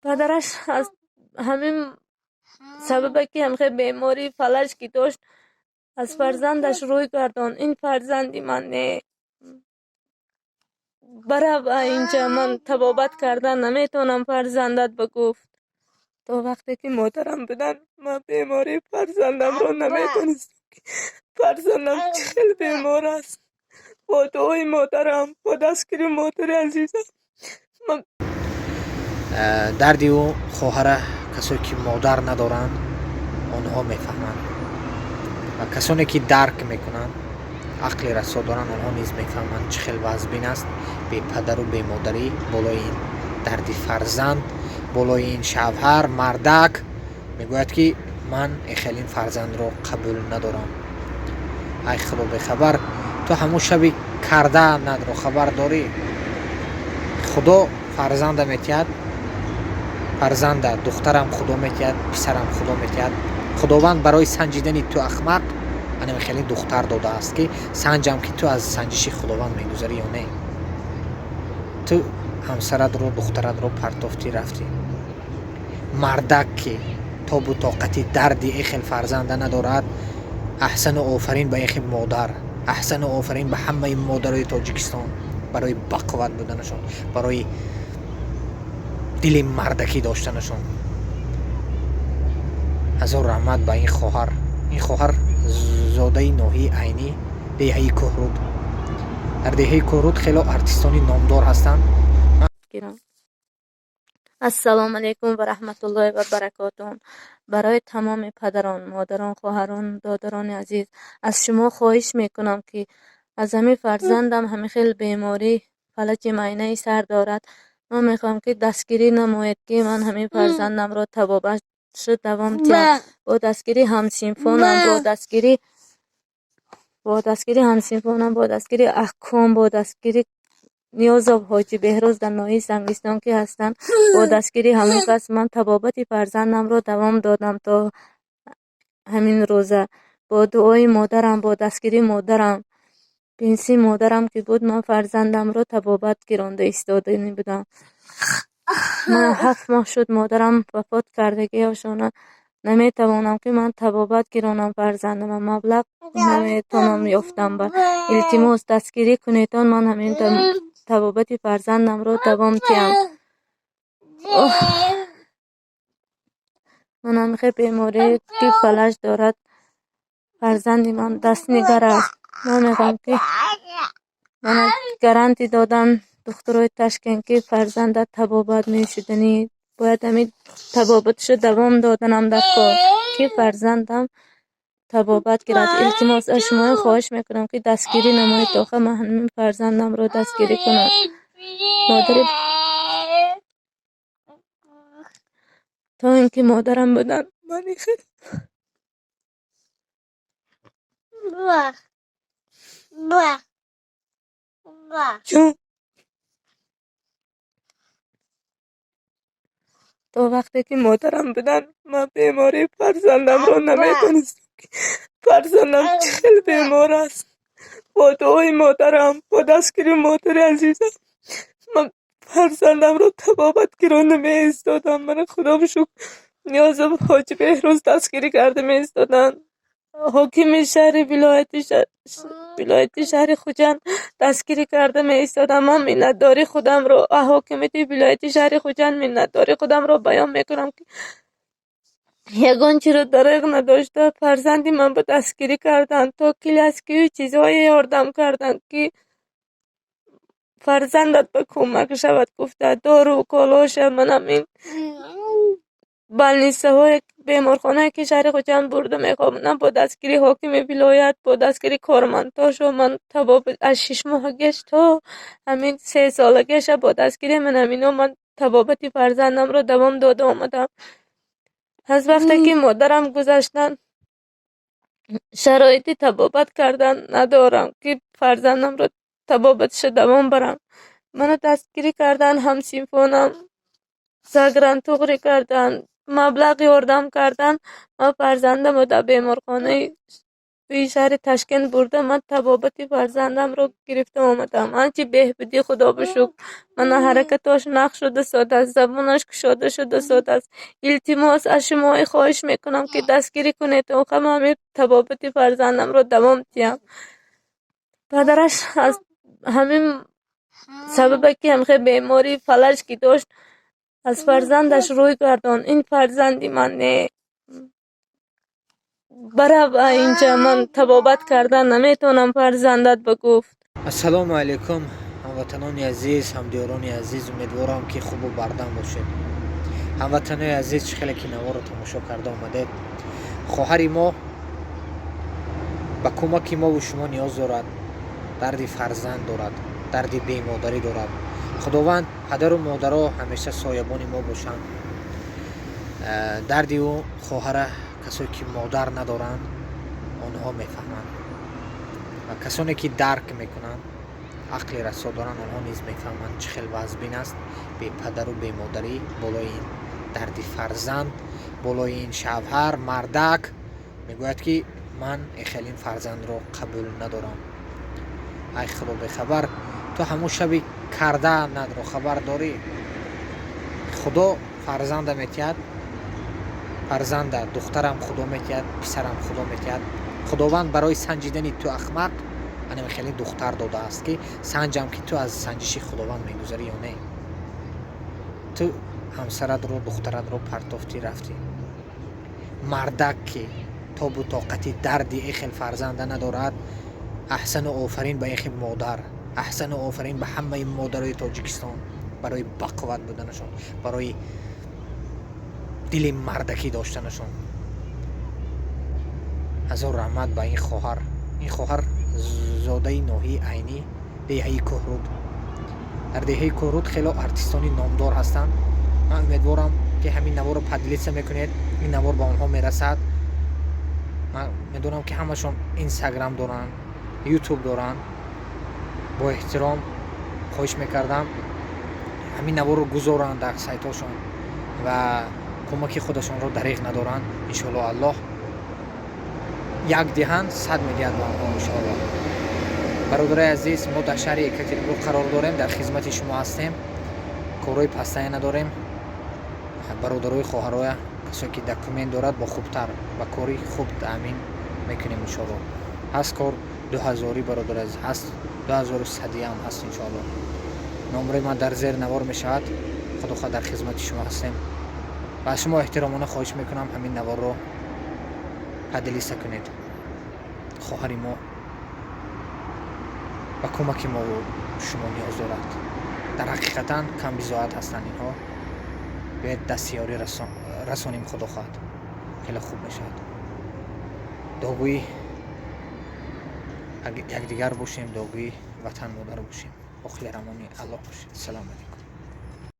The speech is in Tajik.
Падараш аз ҳамин сабабе ки ҳамхел бемории фалаҷ ки дошт, аз фарзандаш рӯй гардонд. Ин фарзанди ман не. Барав инҷа, ман табобат кардан наметавонам фарзандат, ба гуфт. То вақте ки модарам буданд, ман бемории фарзандамро наметонистам, ки фарзандам чӣ хел бемор аст. Бо дуои модарам, бо дастгирии модари азизам ман Дарди ӯ хоҳара касое ки модар надоранд, онҳо мефаҳманд ва касоне ки дарк мекунанд, ақли расо доранд, онҳо низ мефаҳманд, чӣ хел вазбин аст бепадару бемодарӣ, болои ин дарди фарзанд, болои ин шавҳар мардак мегӯяд, ки ман эхелин фарзандро қабул надорам. Ай худо, бехабар, ту ҳамун шаби карда надро хабар дорӣ? Худо фарзанда метиҳад, фарзанда духтарам худо метиҳад, писарам худо метиҳад. Худованд барои санҷидани ту, ахмақ, анами хеле духтар додааст, ки санҷам, ки ту аз санҷиши худованд мегузарӣ ё не. Ту ҳамсаратро, духтаратро партофтӣ, рафтӣ. Мардак ки тобу тоқати дарди эхел фарзанда надорад, аҳсану офарин ба эхел модар, аҳсану офарин ба ҳамаи модарои Тоҷикистон барои бақувват буданашон, барои дили мардакӣ доштанашон. Ҳазор раҳмат ба ин хоҳар. Ин хоҳар зодаи ноҳияи Айнӣ, деҳаи Кӯҳруд. Дар деҳаи Кӯҳруд хело артистони номдор ҳастанд. Гирам. Ассалому алайкум ва раҳматуллоҳи ва баракотуҳ. Барои тамоми падарон, модарон, хоҳарон, додарони азиз, аз шумо хоҳиш мекунам, ки аз ҳамин фарзандам ҳамин хел беморӣ фалаҷи майнаи сар дорад. Ман мехоҳам, ки дастгирӣ намоед, ки ман ҳамин фарзандамро табобатшо давом диҳам. Бо дастгирии ҳамсинфонам, бо дастгирии ҳамсинфонам, бо дастгирии аҳком, бо дастгирии Ниёзов Ҳоҷи Беҳрӯз дар ноҳияи Зангистон ки ҳастанд, бо дастгирии ҳамон кас ман табобати фарзандамро давом додам то ҳамин рӯза. Бо дуои модарам, бо дастгирии модарам, пенсии модарам ки буд, ман фарзандамро табобат гиронда истоданӣ будам. Ман 7 моҳ шуд, модарам вафот кардагиашона, наметавонам, ки ман табобат гиронам фарзандама, маблағ наметавонам ёфтам. Ба илтимос, дастгирӣ кунедон, ман ҳамин табобати фарзандамро давом диҳам. Оҳ, ман ҳамихел беморие ки фалаҷ дорад фарзанди ман, дастнигар аст. Ман мехоҳам, ки мана гарантӣ додан духтурои Ташкент, ки фарзандат табобат мешуданӣ, бояд ҳамин табобаташо давом доданам дар кор, ки фарзандам табобат гирад. Илтимос, аз шумо хоҳиш мекунам, ки дастгирӣ намоед, то ман ҳамин фарзандамро дастгирӣ кунам. Модари то ин ки модарам буданд, ман хел ҷон, то вақте ки модарам буданд, ман бемории фарзандамро наметонистам, ки фарзандам чӣ хел бемор аст. Бо дуои модарам, бо дастгирии модари азизам ман фарзандамро табобат гиронда меистодам. Мана, худо шукр, Ниёзов Ҳоҷи Беҳрӯз дастгирӣ карда меистоданд, ҳокими шаҳри вилояти шаҳри Хуҷанд дастгирӣ карда меистоданд. Ман миннатдории худамро ҳокимияти вилояти шаҳри Хуҷанд, миннатдории худамро баён мекунам, ки ягон чиро дареғ надошта, фарзанди ман ба дастгирӣ карданд, то коляскаю чизҳое ёрдам карданд, ки фарзандат ба кӯмак шавад гуфта, дору колоша. Манам ин больницаҳое, беморхонае ки шаҳри Хуҷанд бурда мехобонам, бо дастгирии ҳокими вилоят, бо дастгирии кормандҳошо ман табобат аз 6-моҳагиаш то ҳамин 3-солагиаша, бо дастгирии ман ҳамино ман табобати фарзандамро давом дода омадам. Аз вақте ки модарам гузаштанд, шароити табобат кардан надорам, ки фарзандамро табобаташо давом барам. Мана, дастгирӣ кардан ҳамсинфонам, загран туғрӣ кардан, маблағ ёрдам кардан, ман фарзандамро дар беморхонаи Сӯи шаҳри Ташкент бурда, ман табобати фарзандамро гирифта омадам. Анчи беҳбудӣ, худо ба шукр. Мана ҳаракатош нағз шуда истодааст, забонаш кушода шуда истодааст. Илтимос, аз шумои хоҳиш мекунам, ки дастгирӣ кунед, ҳама ҳамин табобати фарзандамро давом диҳам. Падараш аз ҳамин сабабе, ки ҳамхел бемории фалаҷ ки дошт, аз фарзандаш рӯй гардонд. Ин фарзанди ман не. Барав инҷа, ман табобат кардан наметавонам фарзандат, ба гуфт. Ассалому алайкум, ҳамватанони азиз, ҳамдиёрони азиз, умедворам, ки хубу бардам бошед. Ҳамватанои азиз, чӣ хеле ки наворро тамошо карда омадед, хоҳари мо ба кӯмаки мову шумо ниёз дорад. Дарди фарзанд дорад, дарди бемодарӣ дорад. Худованд падару модаро ҳамеша соябони мо бошанд. Дарди ӯ хоҳара касое ки модар надоранд, онҳо мефаҳманд ва касоне ки дарк мекунанд, ақли расо доранд, онҳо низ мефаҳманд, чӣ хел вазбин аст бепадару бемодарӣ. Болои ин дарди фарзанд, болои ин шавҳар мардак мегӯяд, ки ман эхелин фарзандро қабул надорам. Ай худо, бехабар, ту ҳамун шаби карда надро хабар дорӣ? Худо фарзанда метиҳад, фарзанда духтарам худо метиҳад, писарам худо метиҳад. Худованд барои санҷидани ту, ахмақ, анаме хеле духтар додааст, ки санҷам, ки ту аз санҷиши худованд мегузарӣ ё не. Ту ҳамсаратро, духтаратро партофтӣ, рафтӣ. Мардак, ки тобу тоқати дарди эхел фарзанда надорад, аҳсану офарин ба эхел модар, аҳсану офарин ба ҳамаи модарои Тоҷикистон барои бақувват буданашон, барои дили мардакӣ доштанашон. Ҳазор раҳмат ба ин хоҳар. Ин хоҳар зодаи ноҳияи Айнӣ, деҳаи Кӯҳруд. Дар деҳаи Кӯҳруд хело артистони номдор ҳастанд. Ман умедворам, ки ҳамин наворро поделиться мекунед, ин навор ба онҳо мерасад. Ман медонам, ки ҳамашон Инстаграм доранд, Ютуб доранд. Бо эҳтиром хоҳиш мекардам, ҳамин наворро гузоранд дар сайтҳошон ва кӯмаки худашонро дариғ надоранд. Иншоалло, Аллоҳ як диҳанд, сад медиҳад ба онҳо, иншоалло. Бародарои азиз, мо дар шаҳри Екатеринбург қарор дорем, дар хизмати шумо ҳастем. Корҳои пастая надорем. Бародарои, хоҳароя, касое ки документ дорад, бо хубтар, ба кори хуб таъмин мекунем, иншоалло. Ҳаст кор дуҳазорӣ, бародари азиз, ҳаст дуҳазору садиям ҳаст, иншоалло. Номраи ман дар зери навор мешавад. Худо хоҳад, дар хизмати шумо ҳастем ва аз шумо эҳтиромона хоҳиш мекунам, ҳамин наворро поделиться кунед. Хоҳари мо ба кӯмаки мову шумо ниёз дорад. Дар ҳақиқатан камбизоат ҳастанд инҳо. Биёед, дасти ёрӣ расонем, худо хоҳад, хеле хуб мешавад. Дуогӯи якдигар бошем, дуогӯи ватан модар бошем. Охири рамони Аллоҳ бошед. Ассалому алайкум.